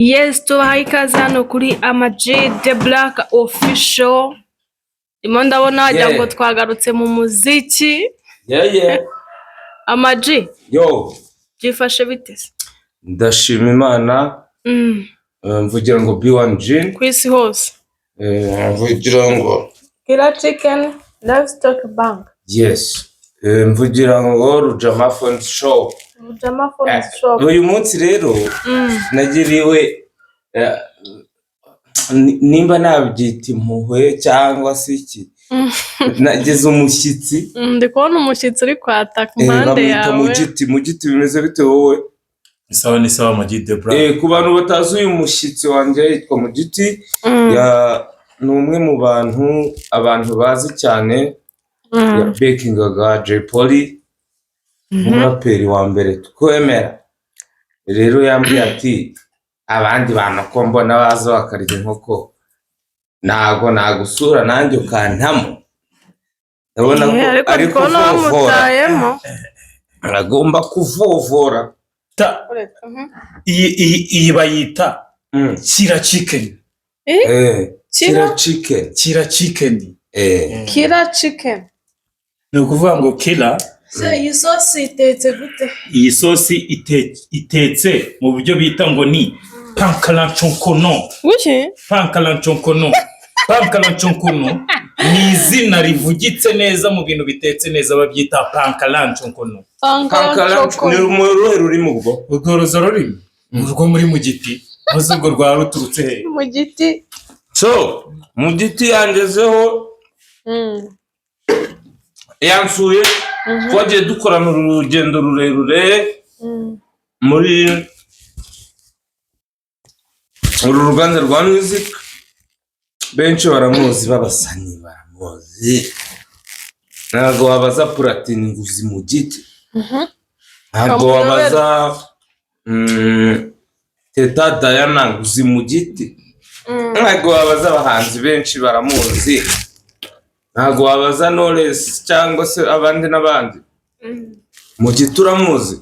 Yes, tubahaye ikaze hano kuri Ama-G The Black Official. Ndimo ndabona wagira ngo twagarutse mu muziki. Ama-G, Yo. byifashe bite se? Ndashima Imana. Mvugira ngo B1G. Ku isi hose. Mvugira ngo Killer Chicken Livestock Bank. Yes. Mvugira ngo Rujama Phone Shop. Rujama Phone Shop. Uyu munsi rero nagiriwe nimba nabyita impuhwe cyangwa se iki, nagize umushyitsi. Ndi kubona umushyitsi uri kwataka impande Bamwita yawe. Mugiti. Mugiti, bimeze bite wowe? Sawa, ni sawa, Ama-G The Black. Ku bantu batazi uyu mushyitsi wanjye, yitwa Mugiti. Ni umwe mu bantu abantu bazi cyane yabekingaga Jay Polly, umuraperi wa mbere twemera. Rero yambwiye ati: "Abandi bantu ko mbona baza bakarya inkoko, ntago nagusura nanjye ukantamo?" Ndabona ko Ariko ari ndi kubona kuvovora. bamutayemo. Agomba kuvovora. Iyi bayita Killer Chicken. Kira? Killer Chicken. Killer Chicken. Killer Chicken. Ni ukuvuga ngo killer. Se iyi sosi itetse gute? Iyi sosi itetse mu buryo bita ngo ni pankaranconkono. Guki? Pankaranconkono, pankaranconkono ni izina rivugitse neza. Mu bintu bitetse neza babyita pankaranconkono. Kankara ni mu ruhe rurimi ubwo? Urwo ruzo rurimi ni urwo muri mu giti, maze urwo rwaba ruturutse he? Mu giti. So mu giti yangezeho, yansuye, twagiye dukorana urugendo rurerure muri uru ruganda rwa music. Benshi baramuzi, b'abasanyi baramuzi. Ntabwo wabaza Platini ngo uzi mu giti, ntabwo wabaza Teta Diana ngo uzi mu giti, ntabwo wabaza abahanzi benshi baramuzi, ntabwo wabaza Knowless cyangwa se abandi n'abandi. Mu giti uramuzi,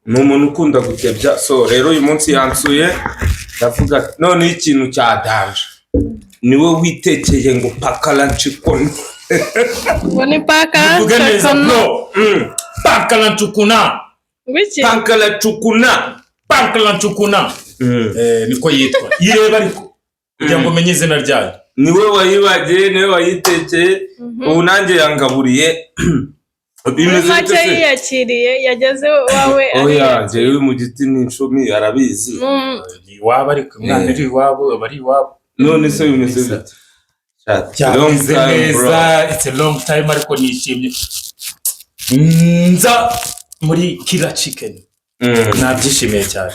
ni umuntu ukunda gutebya. So rero uyu munsi yansuye, ndavuga ati noneho ikintu cya danger, niwe witekeye ngo pakaranshikoni. Ngo ni paka? Vuga neza, bro. Pankaranchukuna. Ngwiki? Pankaracukuna. Pankaranchukuna. Niko yitwa. Yireba ariko kugira ngo umenye izina ryayo. Niwe wayibagiye, niwe wayitekeye, ubu nanjye yangaburiye. Muri Bimeze make bite se? yiyakiriye, yageze iwawe. Oya. Ariyakiriye. Njyewe mu giti ni incumi, arabizi. Ni iwabo, ariko umwana uri iwabo aba ari iwabo. None se bimeze bite? Long Byameze time, bro. neza. It's a long time, ariko nishimye nza muri Killer Chicken. Nabyishimiye cyane.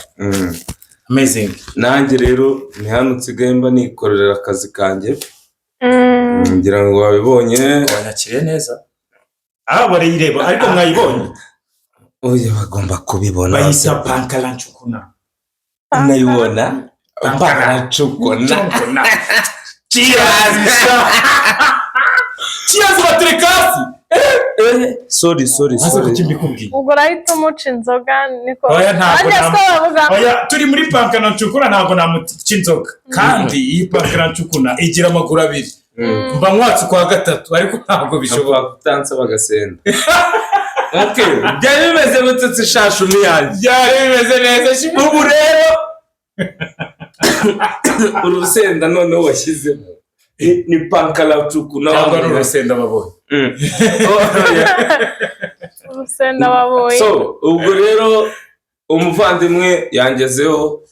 Amazing. Nanjye rero ni hano nsigaye mba nikorera akazi kanjye, ngira ngo wabibonye. Wanyakiriye neza. Ah, barayireba, ariko mwayibonye? Oya, bagomba kubibona. Bayita pankaranchukuna. Nayibona pankaracukuna. Chukuna. Cheers! Cheers, batereka hasi. Sorry, sorry. Maze Sorry. kuki mbikubwiye? Ubwo urahita umuca inzoga, niko? Oya, ntabwo. Nanjye siko bavuga. Oya, turi muri pankaranchukuna, ntabwo namuca inzoga. Kandi iyi pankaranchukuna igira amaguru abiri. Mba nkwatse ukwa gatatu, ariko ntabwo bishoboka. Bishoboka kutansaba agasenda. Okay, byari bimeze gutse ishashumi yanjye? Byari bimeze neza. Ubu rero urusenda noneho washyizemo ni pankaracukuna. Cyangwa ni urusenda babonye? Urusenda babonye. So ubwo rero umuvandimwe yangezeho,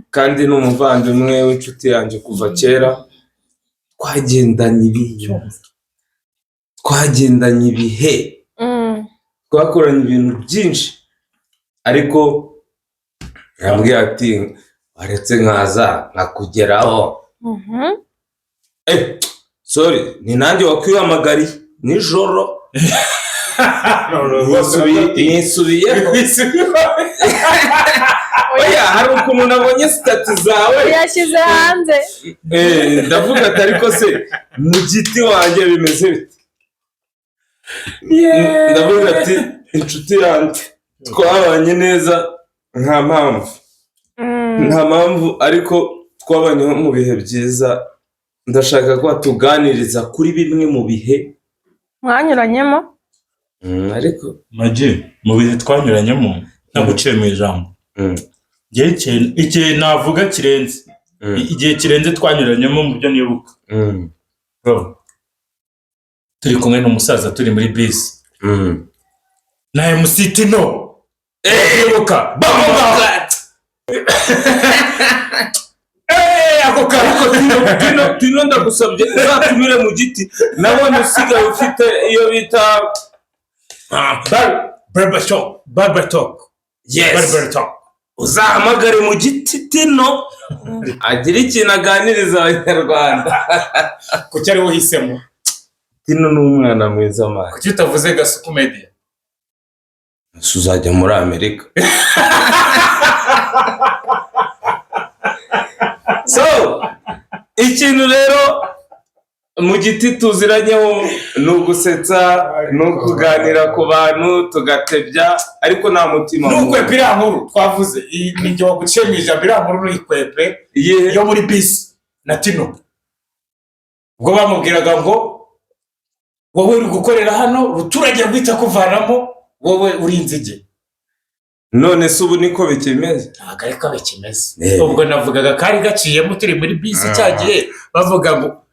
kandi ni umuvandimwe w'inshuti yanjye kuva kera, twagendanye ibihe, twagendanye ibihe, twakoranye ibintu byinshi, ariko yambwiye ati: "Waretse nkaza nkakugeraho." Sorry, ni nanjye wakwihamagariye nijoro. Nisubiyeho. Oya, hari ukuntu nabonye status zawe. Yashyize hanze. Ndavuga ati: "Ariko se mu giti wanjye bimeze bite?" Ndavuga ati: "Inshuti yanjye twabanye neza, nta mpamvu." Nta mpamvu, ariko twabanyeho mu bihe byiza. Ndashaka ko tuganiriza kuri bimwe mu bihe mwanyuranyemo. Ariko Magi, mu bihe twanyuranyemo, ntaguciye mu ijambo, igihe igihe navuga kirenze, igihe kirenze twanyuranyemo mu byo nibuka, bro, turi kumwe n'umusaza, turi muri bisi na MC Tino, ibuka Bamba! Ako kantu. Tino, Tino, Tino, ndagusabye uzatumire mu giti. Nabonye usigaye ufite iyo bita Barber shop, barber talk. Yes. Barber talk. Uzahamagare mu giti Tino agira ikintu aganiriza Abanyarwanda. Kuki ari uhisemo? Tino ni umwana mwiza, man. Kuki utavuze Gasuku Media? Ese uzajya muri Amerika? So ikintu rero mu giti tuziranyeho ni ugusetsa, ni ukuganira ku bantu, tugatebya, ariko nta mutima mubi. Ntukwepe iriya nkuru twavuze. Iyi ni njye waguciye mu ijambo. Iriya nkuru nuyikwepe. Iyihe? Yo muri bisi na Tino, ubwo bamubwiraga ngo wowe uri gukorera hano, uruturage rwita kuvanamo, wowe uri inzige. None se ubu niko bikimeze? Ntabwo ariko bikimeze. Eh. Ubwo navugaga kari gaciyemo turi muri bisi cya gihe bavuga ngo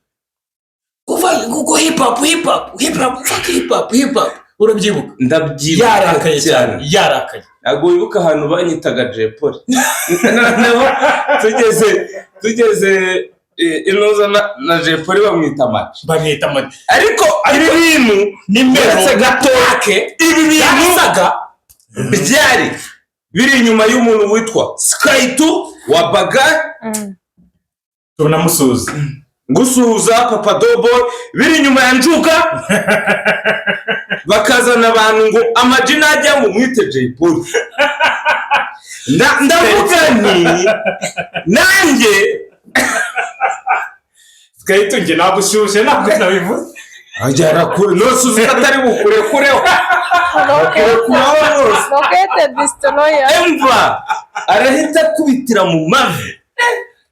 kuva ngo hip hop, hip hop, hip hop, fuck hip hop, hip hop, urabyibuka? Ndabyibuka. Yarakaye cyane, yarakaye. Ntabwo wibuka ahantu banyitaga Jay Polly? Noneho tugeze inuza na Jay Polly bamwita Maci. Bamwita Mati. Ariko ibi bintu nimero uretse gato ibi bintu yasaga byari biri inyuma y'umuntu witwa Skytu wa Baga. Tunamusuhuza. Gusuhuza Papa Dobo. Biri inyuma ya Njuga, bakazana abantu ngo amaji najya ngo mwite Jay Polly. Ndavuga nti nanjye Twahita njye nagushyushye, ntabwo nabivuze. Ajyana kure nose uzi ko atari bukurekureho, akurekuraho rwose. Rokete destroyer. Emva arahita akubitira mu mavi,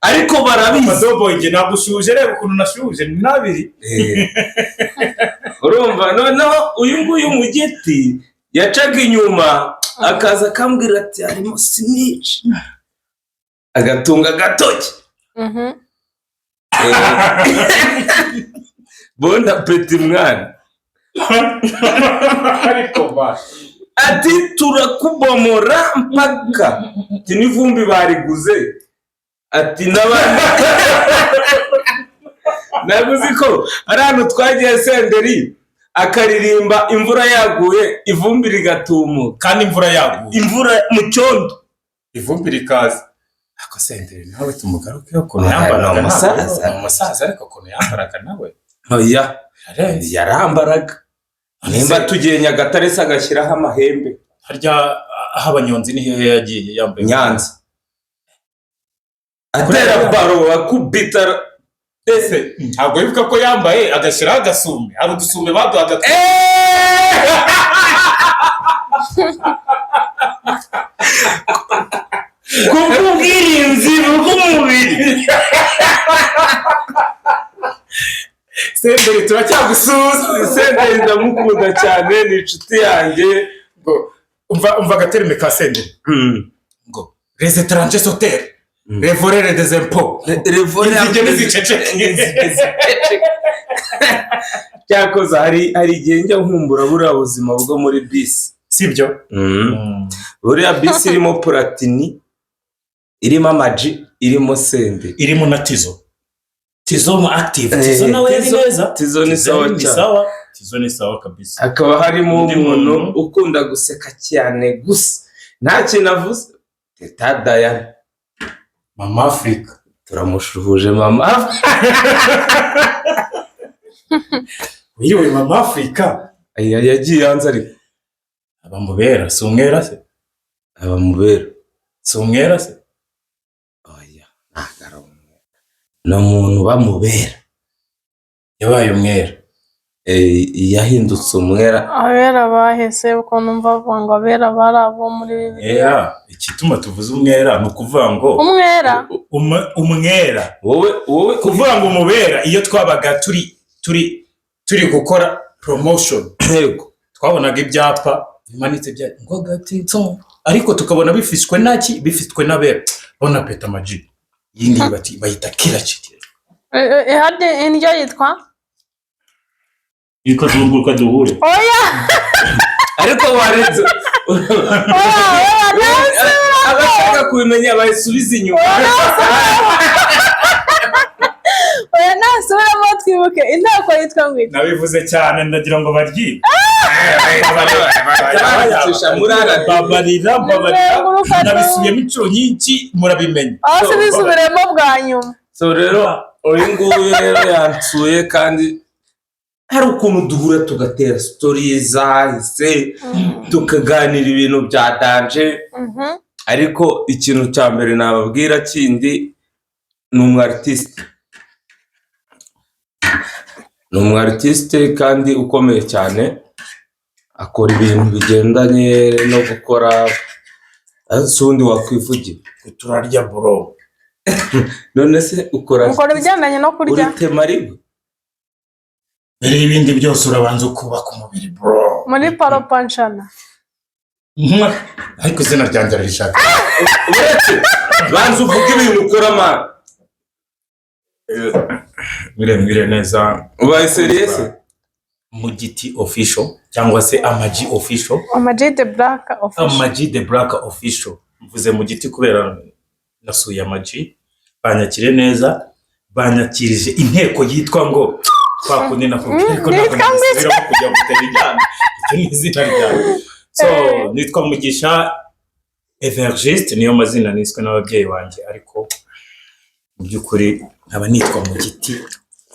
ariko barabizi. Madobo, njye nagushyushye, reba ukuntu nashyushye ni nabiri. Urumva, noneho uyu nguyu mu giti yacaga inyuma akaza akambwira ati harimo snitch, agatunga agatoki. Bon appétit, mwana. Ariko ba Ati turakubomora mpaka, ati n'ivumbi bariguze, ati n'abandi. Ntabwo uzi ko ari ahantu twagiye, Senderi akaririmba imvura yaguye, ivumbi rigatumuka. Kandi imvura yaguye. Imvura mu cyondo. Ivumbi rikaza. Ariko Senderi nawe tumugarukeho, ukuntu Ah, yambaraga. ni umusaza. Ni umusaza, ariko ukuntu yambaraga nawe Oya. yarenze. Yarambaraga nimba tugiye Nyagatare se agashyiraho amahembe. Harya aho abanyonzi ni hehe yagiye yambaye? Nyanza, atera baro akubita. Ese ntabwo wibuka ko yambaye agashyiraho agasume? Hari udusume baduhaga. Kubw'ubwirinzi bw'umubiri. Senderi, turacyagusuhuza. Senderi ndamukunda cyane, ni inshuti yanjye. Ngo umva, umva agaterime ka Senderi ngo les étrangers sautèrent, les voleurs des impôts. Inzige ntiziceceke. Cyakoze hari igihe njya nkumbura buriya buzima bwo muri bisi. Sibyo? Buriya bisi irimo Platini, irimo Amaji, irimo Senderi. Irimo na Tizo, Tizo mu active. Eh, Tizo nawe yari neza. Tizo ni sawa ni cyane. Sawa, Tizo ni sawa kabisa. Hakaba harimo Undi umuntu muntu. ukunda guseka cyane gusa nta kintu avuze, Teta Dayana. Mama Africa. Turamushuhuje mama. Wiriwe Mama Africa. Aya, yagiye hanze ariko. Abamubera si umwera se? Abamubera. Si umwera se? Oya, ntabwo ari umwera, ni umuntu bamubera. Yabaye umwera. Yahindutse umwera. Abera bahese uko numva bavuga ngo abera bari abo muri Bibiliya. Era igituma tuvuze umwera ni ukuvuga ngo Umwera. Umwera. Wowe Kuvuga ngo umubera, iyo twabaga turi gukora promotion, twabonaga ibyapa bimanitse bya ngo gatitso, ariko tukabona bifishwe naki, bifitwe n'abera. Bona peta amaji iyi ngiyi bati bayita kirachiti. Harya indyo yitwa? Yitwa Zunguruka Duhure. Oya. Ariko waretse. Oya, oya. Abashaka kubimenya bayisubize inyuma. Oya, nasubiramo twibuke inteko yitwa ngo iki? Nabivuze cyane, ndagira ngo baryibe. Babicisha muri RDB. Babarira, babarira. Zenguruka. Nabisubiyemo inshuro nyinshi, murabimenya. Aho se bisubiremo bwa nyuma. So rero uyu nguyu rero yansuye, kandi hari ukuntu duhura tugatera story zahise, tukaganira ibintu bya danger. Ariko ikintu cya mbere nababwira kindi, ni umu artiste, ni umu artiste kandi ukomeye cyane. Akora ibintu bigendanye no gukora, si ubundi wakwivugira. Turarya, bro. None se ukora Ukora ibigendanye no kurya. Uri temariwe. Mbere y'ibindi byose urabanza ukubaka umubiri, bro. Muri paropanshana. Ariko izina ryanjye ararishaka. Uretse banza uvuge ibintu ukora, man. Mwire, mwire neza. Ubaye sérieux se? Mugiti Official cyangwa se Amaji Official. Amaji The Black Official. Amaji The Black Official. Mvuze mu giti kubera nasuye Amaji, banyakire neza, banyakirije inteko yitwa ngo kwa kundi nakubwiye, ariko ntabwo Yitwa ngo iki? nagisubiramo kujya gutera ijyana. Icyo ni izina ryawe. So nitwa Mugisha Evergiste, niyo mazina niswe n'ababyeyi banjye, ariko mu by'ukuri nkaba nitwa Mugiti,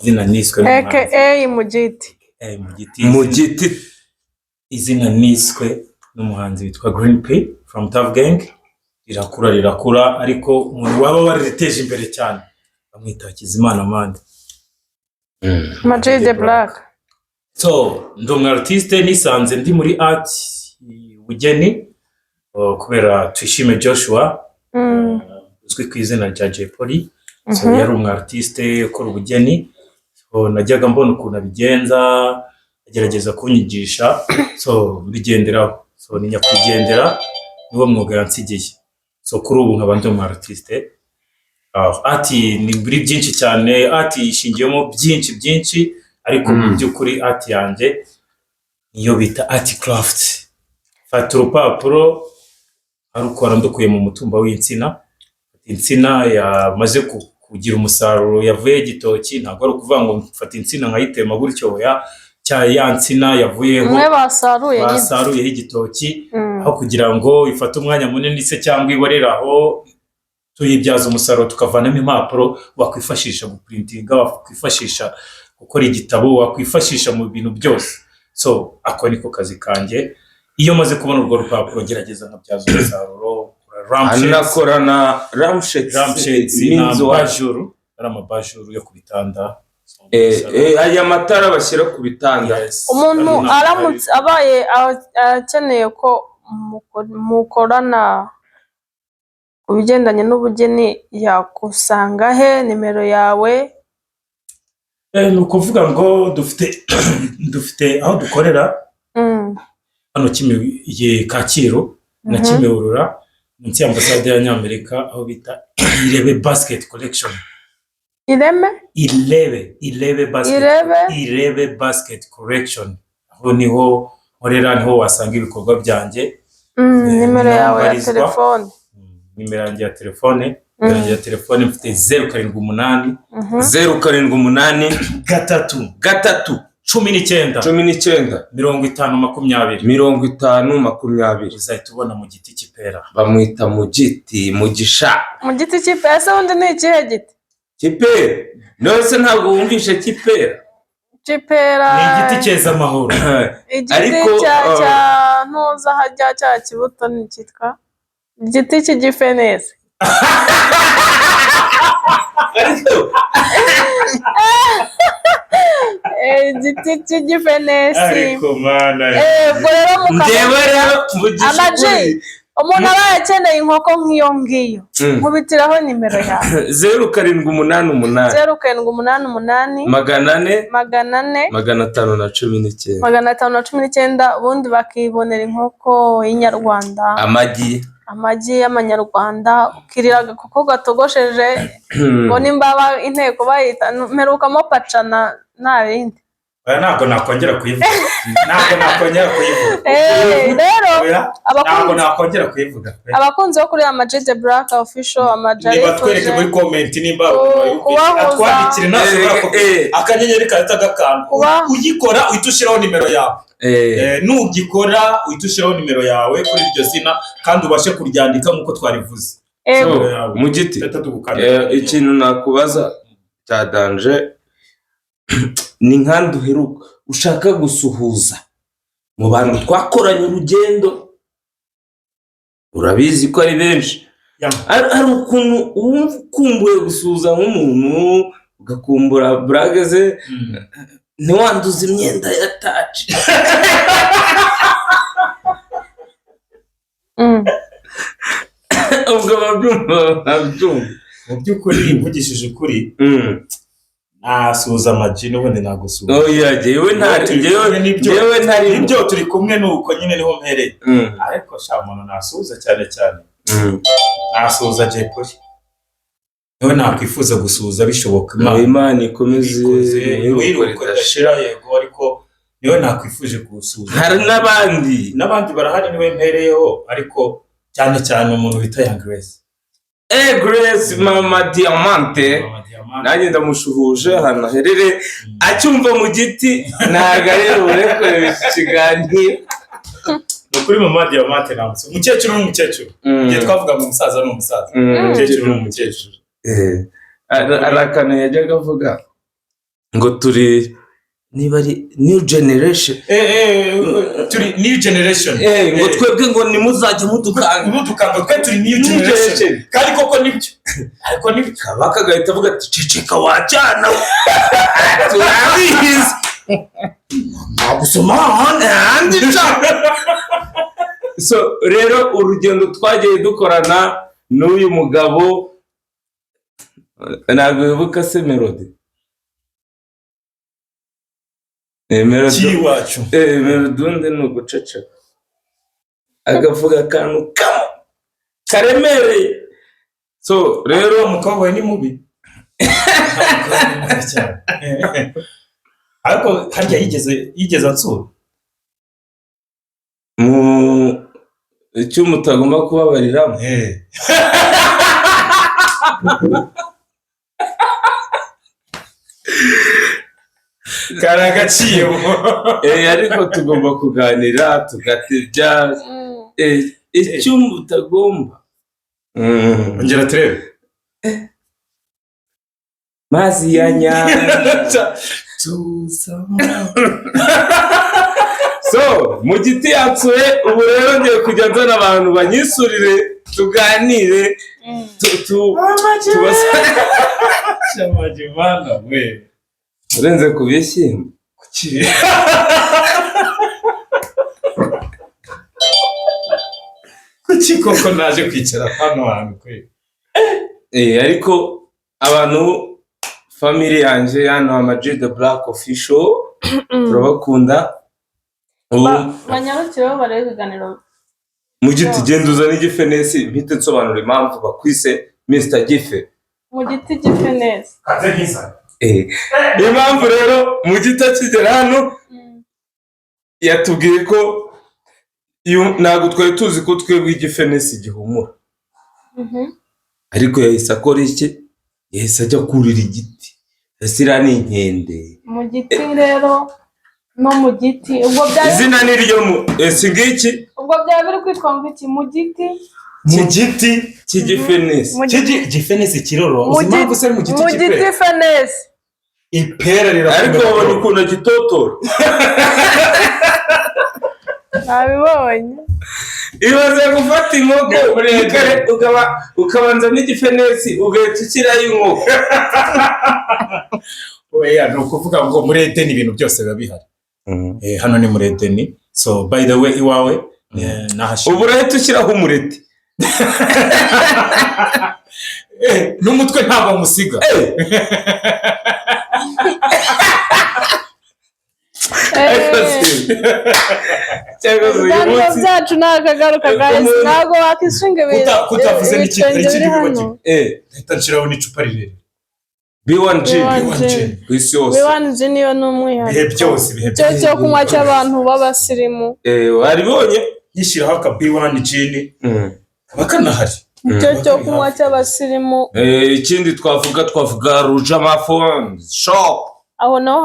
izina niswe n'umuhanzi. Aka Mugiti. Mugiti. Mu giti. Izina niswe n'umuhanzi witwa Green P from Tough Gang, rirakura rirakura, ariko umuntu waba warariteje imbere cyane bamwita Hakizimana Amande. Amaji The Black. So ndi umu artiste, nisanze ndi muri art, ubugeni, kubera Tuyishime Joshua, uzwi ku izina rya Jay Polly. So yari umu artiste ukora ubugeni. So najyaga mbona ukuntu abigenza, agerageza kunyigisha, so mbigenderaho. So ni nyakwigendera, niwo mwuga yansigiye. So kuri ubu nkaba ndi umu artiste. Art ni muri byinshi cyane, art ishingiyemo byinshi byinshi, ariko mu by'ukuri art yanjye niyo bita art craft. Fata urupapuro, arukora ndukuye mu mutumba w'insina, insina yamaze kugira umusaruro yavuyeho igitoki. Ntabwo ari ukuvuga ngo mfata insina nkayitema gutyo, oya, cya ya nsina yavuyeho Umwe basaruye nyine. basaruyeho igitoki, aho kugira ngo ifate umwanya munini se cyangwa iborere aho, tuyibyaza umusaruro tukavanamo impapuro wakwifashisha gupurintinga, wakwifashisha gukora igitabo, wakwifashisha mu bintu byose. So ako niko kazi kanjye. Iyo maze kubona urwo rupapuro ngerageza nkabyaza umusaruro. Anakora na lampshades. Lampshades na Means what? bajuru, ari amabajuru yo ku bitanda. Aya matara bashyira ku bitanda. Yes. Umuntu Ari na- aramutse abaye akeneye ko mukorana ku bigendanye n'ubugeni, yakusanga he? Nimero yawe? Ni ukuvuga ngo dufite aho dukorera hano Kacyiru na Kimihurura, munsi y'ambasade y'Abanyamerika, aho bita Irebe Basket Collection. Ireme? Irebe, Irebe Basket. Irebe? Irebe Basket Collection, aho niho nkorera, niho wasanga ibikorwa byanjye. Nimero yawe ya Mbarizwa. telefone? Nimero yanjye ya telefone, nimero yanjye ya telefone mfite 078 078 3 3 19 19 50 20. 50 20. Uzahita ubona mu giti cy'ipera. Bamwita mu giti Mugisha. Mu giti cy'ipera ese wundi ni ikihe giti? Kipera. None se ntabwo wumvishe kipera? Cy'ipera. Ni igiti cyeza amahoro. Igiti Ariko, cya ntuza hajya cya kibuto ni cyitwa igiti cy'igifenesi. Ariko Eh, Giti cy'igifenesi. Ariko Mana. Ubwo rero Njyewe mukamenya rero mvugisha Ama-G, ukuri. umuntu abaye akeneye inkoko nk'iyo ngiyo, nkubitiraho nimero yawe. 0788. 0788. 400. 400. 519. 519, ubundi bakibonera inkoko y'inyarwanda. Amagi. Amagi y'amanyarwanda, ukirira agakoko gatogosheje ngo nimba inteko bayita mperukamo pacana nta bindi. Oya, ntabwo nakongera kuyivuga, ntabwo nakongera kuyivuga. Rero Oya, ntabwo abakunzi nakongera kuyivuga. Abakunzi bo kuri Ama G The Black Official, Ama-G Niba twereke muri comment nimba kubahuza. atwandikire, ntashobora akanyenyeri kahita gakanda. Ugikora uhita ushyiraho nimero yawe. Nugikora uhita ushyiraho nimero yawe kuri iryo zina, kandi ubashe kuryandika nk'uko twarivuze. Ego. So, mu giti. Tuhita tugukanda. Ikintu nakubaza cya danger ni nkandi uheruka ushaka gusuhuza mu bantu twakoranye urugendo, urabizi ko ari benshi. Hari ukuntu wumva ukumbuye gusuhuza nk'umuntu, ugakumbura burage ze, ntiwanduze imyenda ya taci. Ubwo babyumva babyumva. Mu by'ukuri, mvugishije ukuri, nasuhuza Ama-G n'ubundi nagusuhuza. Oya, jyewe ntari Turi jyewe kumwe n'ibyo. Jyewe ntarimo. Nibyo, turi kumwe, nuko nyine niho mpereye. Ariko sha, umuntu nasuhuza cyane cyane, nasuhuza Jay Polly, niwe nakwifuza gusuhuza bishoboka. Ngo Imana ikomeze Ikoze iruhuko iruhuko ridashira. ridashira, yego, ariko niwe nakwifuje gusuhuza. Hari n'abandi. N'abandi barahari, niwe mpereyeho, ariko cyane cyane umuntu bita Young Grace. Grace Mama Diamante. Mama Diamante. Nanjye ndamushuhuje ahantu aherere, acyumva mu giti ntabwo ari bubure kureba iki kiganiro. Ni ukuri, Mama Diamante namutse, umukecuru n'umukecuru. Igihe twavuga ngo umusaza ni umusaza, umukecuru ni umukecuru. Hari akantu yajyaga avuga ngo turi niba ari new generation. Turi new generation. Ngo twebwe ngo nimuzajye mudukanga. Mudukanga, twe turi new New generation. generation. Kandi koko nibyo, ariko nibyo. Kabaka agahita avuga ati: "Ceceka wacana, turabizi, nagusoma ahandi." Ahandi ca." So rero urugendo twagiye dukorana n'uyu mugabo, ntabwo wibuka se Melody? Melody. Cy'iwacu. Melody undi ni uguceceka agavuga akantu kamwe karemereye. So rero Umukobwa we ni mubi. Umukobwa ni mubi cyane, ariko harya yigeze ansura? Mu icyuma utagomba kubabariramo. Kari agaciro. Ariko tugomba kuganira tugatebya. Icyumba utagomba. Ongera turebe. Mazi ya nyanja. Tuza. So mu giti yatsuye. Ubu rero ngiye kujya nzana abantu banyisurire, tuganire, Shamagimana we. Urenze ku bishyimbo. Kuki? Kuki koko naje kwicara hano hantu kwe? Ariko abantu family yanjye hano, Ama G The Black Official, turabakunda. Ubu Banyarukireho barebe ibiganiro. Mu giti, genda uzane igifenesi mpite nsobanura impamvu bakwise Mr Gife. Mu giti gifenesi. Kaze nk'iza. Impamvu rero mu giti akigera hano yatubwiye ko ntabwo twari tuzi ko twebwe igifenesi gihumura, ariko yahise akora iki? Yahise ajya kurira igiti, ese iriya ni inkende? Mu giti rero no mu giti ubwo byari Izina ni ryo mu ese ngiki. Ubwo byaba biri kwitwa ngo iki mu giti? Mu giti. Cy'igifenesi. Mu giti. Gifenesi kiroro. Mu Uzi impamvu se ari mu giti mu giti cy'ipera? fenesi. Ipera rirakomera. Ariko babona ukuntu agitotora. Nabibonye. Ibaze gufata inkoko ukabanza n'igifenesi, ugahita ushyiraho inkoko. Oya, ni ukuvuga ngo muri Edeni ibintu byose biba bihari. Hano ni muri Edeni. So by the way, iwawe nahashimye. Ubu urahita ushyiraho umureti. N'umutwe ntabwo musiga. Cyangwa se uyu Ibiganiro munsi byacu ni akagaruka, guys. Umuntu- Ntabwo wakishinga ibintu Kutavuze ibitwenge n'ikindi biri hano. wibagiwe. Mpita nshiraho n'icupa rirerire. B1G. B1G. B1G. Ku isi yose. B1G niyo ni umwihariko. Ibihe byose, ibihe Cyo byose. cyo kunywa cy'abantu b'abasirimu. Waribonye. Nyishyiraho aka B1 gin, kaba kanahari. Icyo cyo kunywa cy'abasirimu. Ikindi twavuga Rujama Phone Shop. Aho naho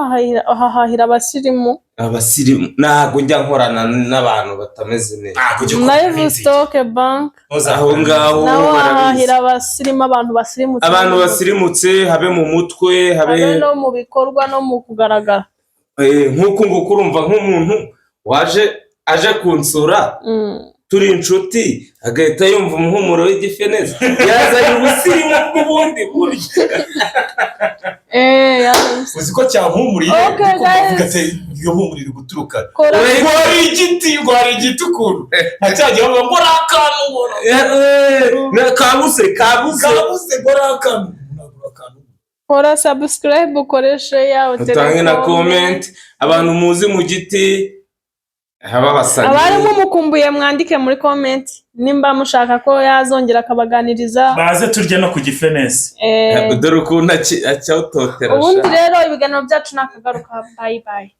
hahahira abasirimu. Abasirimu, ntabwo njya nkorana n'abantu batameze neza. Ntabwo ujya ukorana Live n'inzige. Stock Bank. Aho ngaho Naho barabizi. hahahira abasirimu, abantu basirimutse. Abantu basirimutse, habe mu mutwe, habe habe no mu bikorwa no mu kugaragara. Nk'uku nguku, urumva nk'umuntu waje aje kunsura, turi inshuti, agahita yumva umuhumuro w'igifenesi, yazanye ubusirimu bw'ubundi buryo. Uzi ko cyampumuriye? Okay, Ndiko ndavuga guys. ati iyo mpumuro iri guturuka Kora. Ngo hari igiti, ngo hari igiti ukuntu nka cya gihe bavuga ngo ari akantu, ngo Kabuze, kabuze. Kabuze, ngo ari akantu, ntabwo ari akantu. Kora subscribe, ukoreshe yawe. Utange na comment. Abantu muzi mu giti haba basanye. Abarimu mukumbuye, mwandike muri comment nimba mushaka ko yazongera akabaganiriza. Baze turye no ku gifenesi. Dore ukuntu acyawutotera. Ubundi rero ibiganiro byacu ni akagaruka. Bye bye.